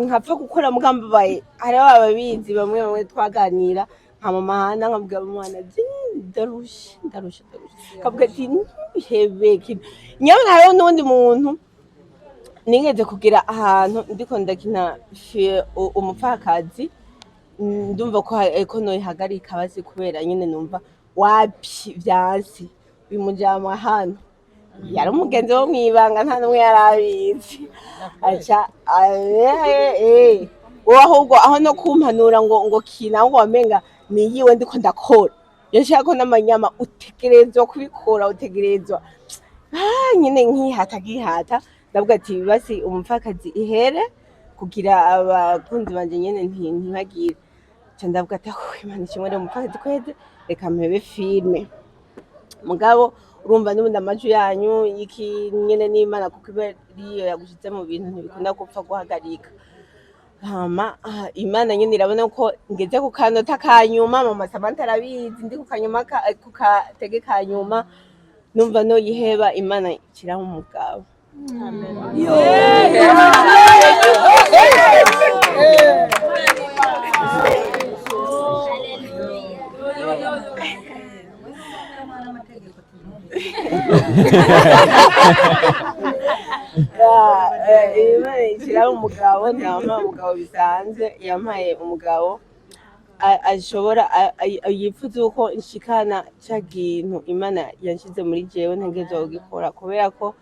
nkapfa gukora mugambabaye. Hariho ababizi, bamwe bamwe twaganira nka mama Hana, nkabwira mama: "Ndarushe, ndarushe, ndarushe." Kavuga ati: "Ntuhebe." Nyabona hariho n'uwundi muntu nigeze kugira ahantu ndiko ndakina umupfakazi, ndumva ko ko noyihagarika basi, kubera nyene numva wapi vyansi. Uyu mujama hano yari umugenzi wo mwibanga, nta n'umwe yari abizi. Aca wowe ahubwo aho no kumpanura ngo kina, ahubwo wamenga niyiwe ndiko ndakora, yashaka ko n'amanyama utegerezwa kubikora, utegerezwa. Nyine nkihata nkihata, ndavuga ati: "Basi umupfakazi ihere kugira abakunzi banje nyene ntibagire." Nca ndavuga ati: "Oh, Imana ishimwe rero, umupfakazi kweze, reka mpebe filime." Mugabo urumva n'ubundi amajwi yanyu iki nyene n'Imana, kuko iba ariyo yagushize mu bintu, ntibikunda gupfa guhagarika. Hama Imana nyene irabona ko ngeze ku kanota ka nyuma. Mama Samantha arabizi, ndi ku kanyuma ku katege ka nyuma, numva noyiheba, Imana ikiraho umugabo. Ya, Imana ishyiraho umugabo, ntiyampaye umugabo bisanzwe, yampaye umugabo ashobora yifuza uko nshikana ca kintu Imana yanshize muri jewe, ntegerezwa kugikora, kubera ko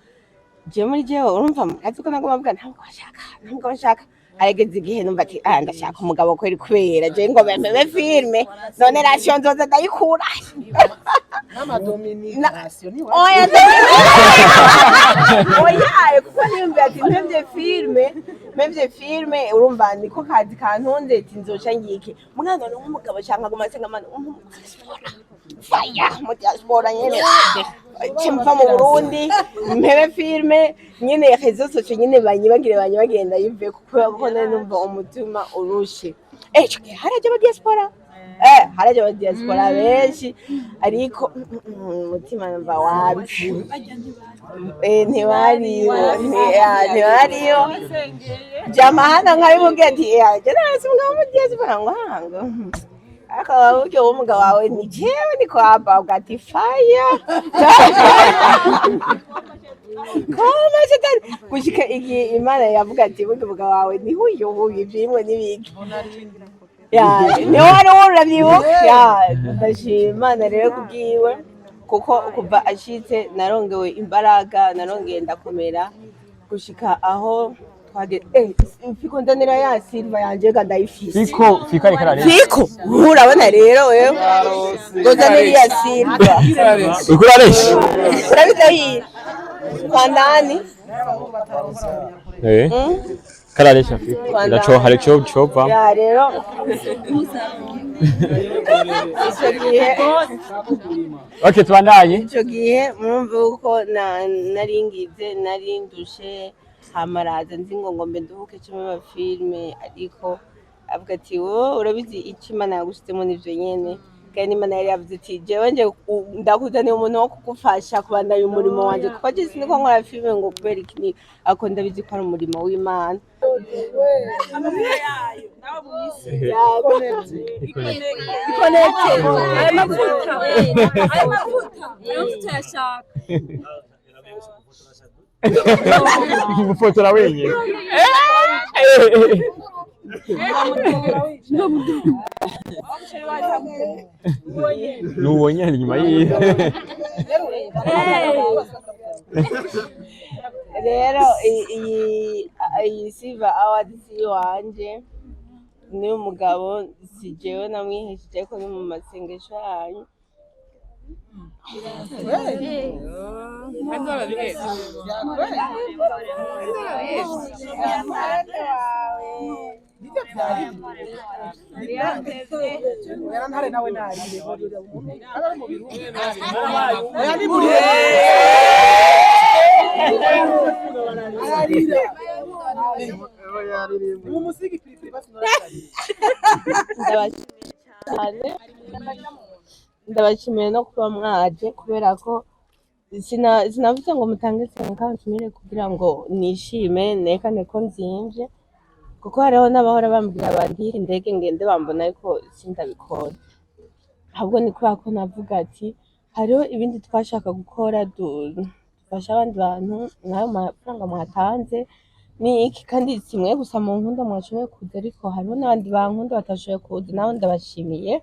jewe muri jewe urumva murazi ko naguma mvuga: "Ntabwo bashaka, ntabwo bashaka." Harageze igihe numva ati: "Ah, ndashaka umugabo kweri, kubera je ngo bempebe filme, none ration nzoza ndayikura?" Oya, oya, kuko niyumvira ati mpevye filme, mpevye filme, urumva niko kazi kantunze, ati nzoca ngiki mwana ni nk'umugabo canke aguma asenga mana faya mu diaspora nyene, cimva mu Burundi mpebe filme nyene, réseaux sociaux nyene, banyibagire, banyibagire, ndayive, kubera ko nari numva umutima urushe. Ico gihe haraje aba diaspora, haraje aba diaspora benshi, ariko umutima numva wapi, ntibariyo, ntibariyo. Jama hano nkabimubwira ati: "Je narasi umugabo mu diaspora," ngo hango ariko buryo uwo mugabo wawe ni jewe, ni kwapa ugati faya koma shetani, gushika igihe Imana yavuga ati: "Burya umugabo wawe ni huyu huyu, ivyimwe n'ibiki ya niwe wari uravyibuka." Ya, ndashima Imana rero kubwiwe, kuko kuva ashitse narongewe imbaraga, narongeye ndakomera gushika aho twage. Fiko, ndanira ya silver yanje ga ndayifise. Fiko, Fiko ariko arareba. Fiko, urabona rero wewe ngo nzanire iya silver. Uriko uraresha. Urabidahiye kwa ndani. Kararesha Fiko. Kwa Iraco hari ico cova. Ya, rero icyo gihe Okay, tubandanye. Icyo gihe mwumva uko naringize, narindushe, hamaraza nzi ngo ngombe nduhuke cumi amafilme, ariko avuga ati: "Wowe urabizi icyo Imana yagushizemo nivyo nyene." Kandi Imana yari yavuze ati: "Jewe nje ndakuzaniye umuntu wo kugufasha kubandanya umurimo wanje," kuko je siniko nkora filme ngo kubera iki ni ako, ndabizi ko ari umurimo w'Imana. Ikonete ayo mavuta, ayo mavuta, ayo mavuta yashaka. Gufotora wenyine. Nuwo nyene inyuma yiwe. Rero iyi silver award si iwanje, ni umugabo, si jewe namwihesheje, ariko ni mu masengesho yanyu. Ndabashimiye cyane, ndabashimiye no kuba mwaje, kubera ko sinavuze ngo mutange 50 mille kugira ngo nishime nerekane ko nzimvye, kuko hariho n'abahora bambwira bandire indege ngende bambona, ariko sindabikora. Ahubwo ni kubera ko navuga ati hariho ibindi twashaka gukora, dufasha abandi bantu nk'ayo mafaranga mwatanze ni iki. Kandi si mwe gusa mu nkunda mwashoboye kuza, ariko hariho n'abandi bankunda batashoboye kuza, nabo ndabashimiye.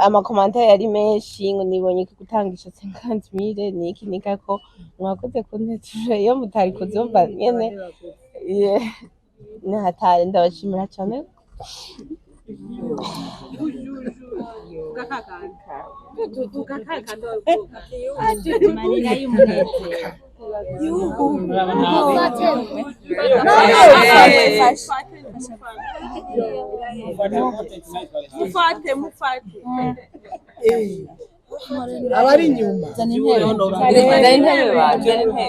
Amacommentaires yari menshi ngo nibonye iki gutangisha 50 mille ni iki niki, ariko mwakoze kuntetura, iyo mutari kuzumva nyene. Yeah, nihatari, ndabashimira cyane. Amarira y'umunezero. Mufate, mufate. Abari inyuma. Zana intebe. Zana intebe ba, zana intebe.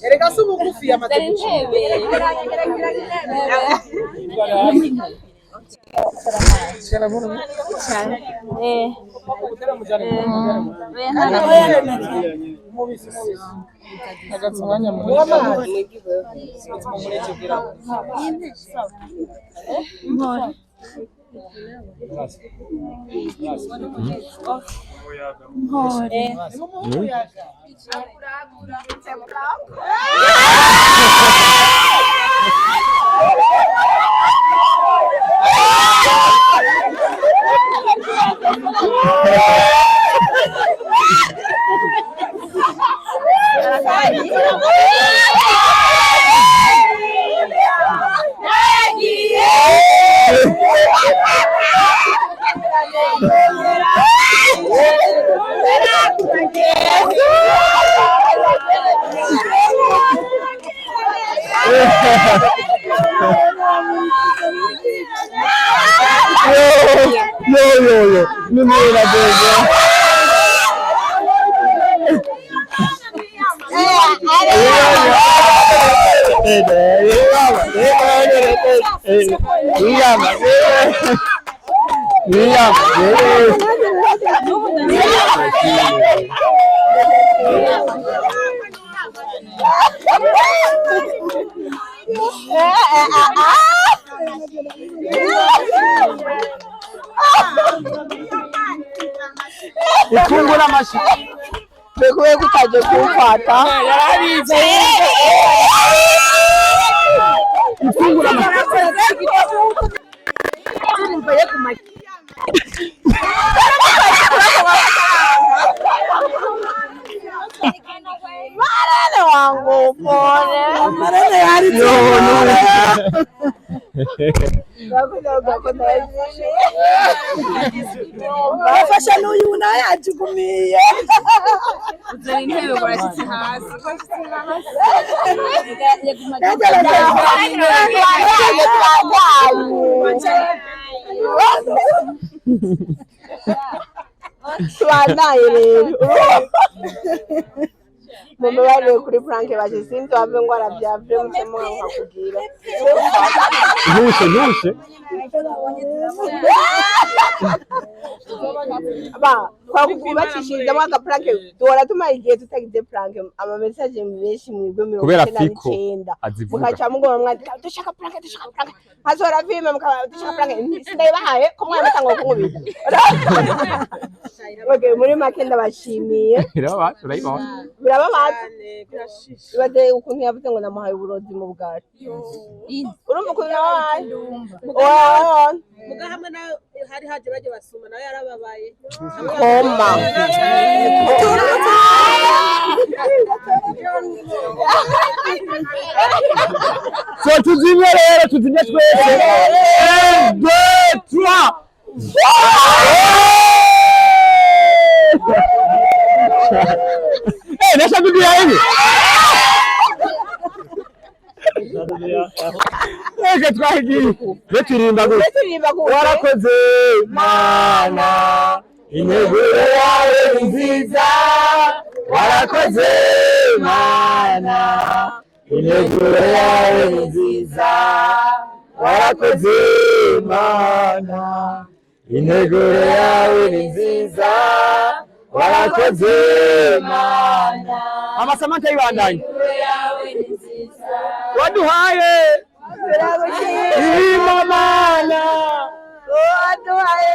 Erega si ubugufi Zana amaze. intebe. Eh. Yo yo yo, nimera bebe. Ifungura amashi. Bekuwe kutaje kumfata. Yarabize. Ifungura Marene wangu pole. Marene yari Bafasha n'uyu nawe yajugumiye. Uzana intebe barashyitse hasi. Tubanaye rero mubabarire kuri Frank baje sinzi wave ngo arabyavye muce nkakubwira. Ntushe ntushe. Ba kwakubacishiriza aka prank duhora tumara igihe tutagize prank, ama message menshi mwebwe mirongo Kubera icenda Fiko n'icenda azivuga. mukaca mugoma mwandika dushaka prank, dushaka prank, nkasohora filime mukaba dushaka prank, sindayibahaye ko mwana mutangwa kunkubita. Okay, muri make ndabashimiye. Birababaje, urayibona. Birababaza ibaze ukuntu yavuze ngo namuhaye uburozi mu bwari. Urumva ukuntu nababaye? Muga hamwe nawe hari haje baje basuma nawe yarababaye. Koma. So tuzimye rero, tuzimye twese. 1 2 3. Eh, nasha Biblia hivi. Reka twagiye. Turirimba gute? Turirimba gute? Warakoze Mana, integuro yawe ni nziza. Warakoze Mana, integuro yawe ni nziza. Warakoze Mana, integuro yawe ni nziza. Warakoze Mana. Mama Samantha ibandanye. Waduhaye Irima Mana. Waduhaye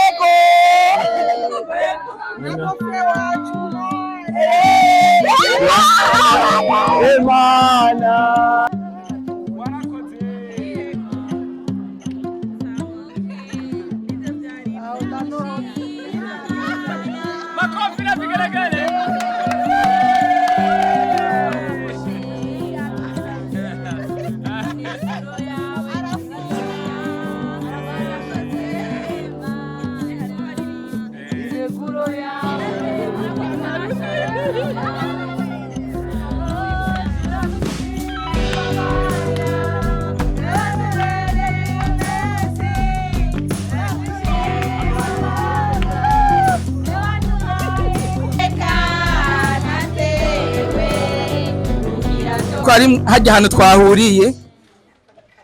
Ego. Imana. Makofi na vigelegele. Ko ari hajya ahantu twahuriye,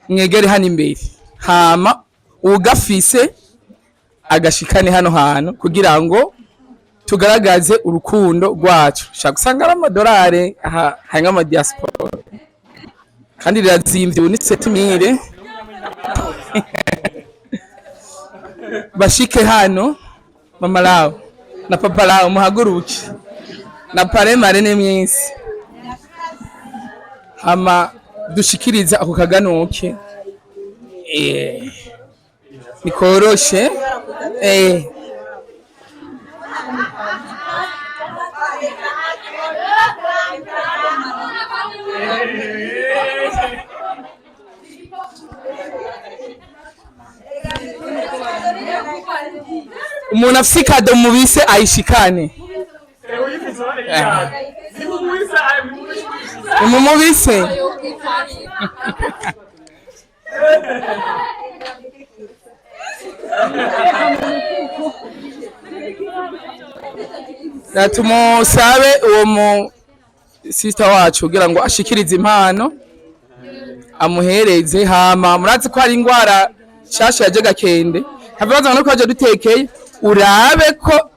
mwegere hano imbere, hama ugafise agashikane hano hantu kugira ngo tugaragaze urukundo rwacu. Ushobora gusanga ari amadolari aha hari nk'amadiaspora kandi rirazimvye, ubu ni setimire. Bashike hano mama lawo na papa lawo, muhaguruke na paremare ni mwisi, hama dushikiriza ako kaganuke. Nikoroshe. Umuntu afise ikado mubise ayishikane. Mumubise. Tumusabe uwo mu sister wacu kugira ngo ashikirize impano amuhereze. Hama murazi ko hari ingwara nshasha yaje gakende, hava no kwaje dutekeye, urabe ko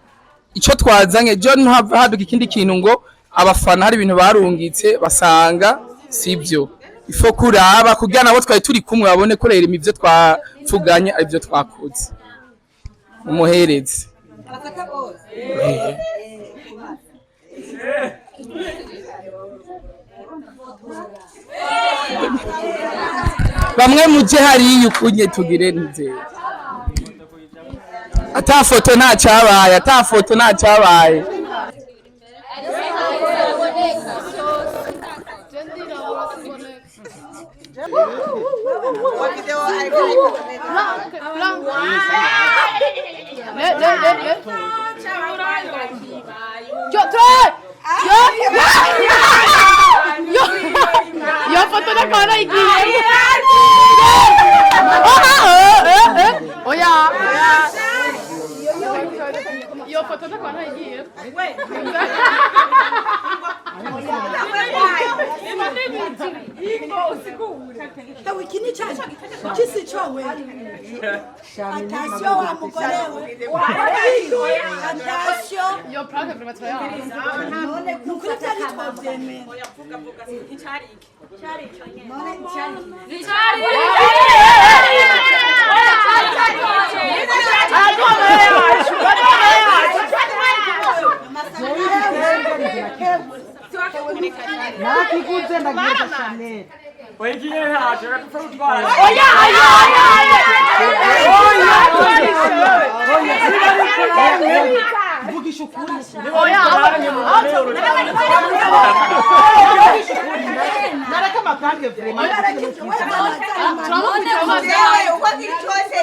ico twazanye jo ntihava haduka ikindi kintu ngo abafana hari ibintu barungitse basanga sibyo. Ifo kuraba kugira nabo twari turi kumwe babone ko rero ivyo twavuganye ari byo twakoze. Umuhereze. Bamwe muje hariya ukunye tugire nzeye. Ata foto nta cyabaye, ata foto nta cyabaye. Iyo foto ndakaba nayigiye. Oya, iyo foto ndakaba nayigiye. Ewe iki ni cyaje kisi cyowe. Attention wa mugore we. Attention. Iyo prank vraiment turayanze. None nukuri byari twabyemera. None cyari. Nakiguze ndagiye Chanel. Vugisha ukuri. Nareka amabanki vraiment. Uko kiri cyose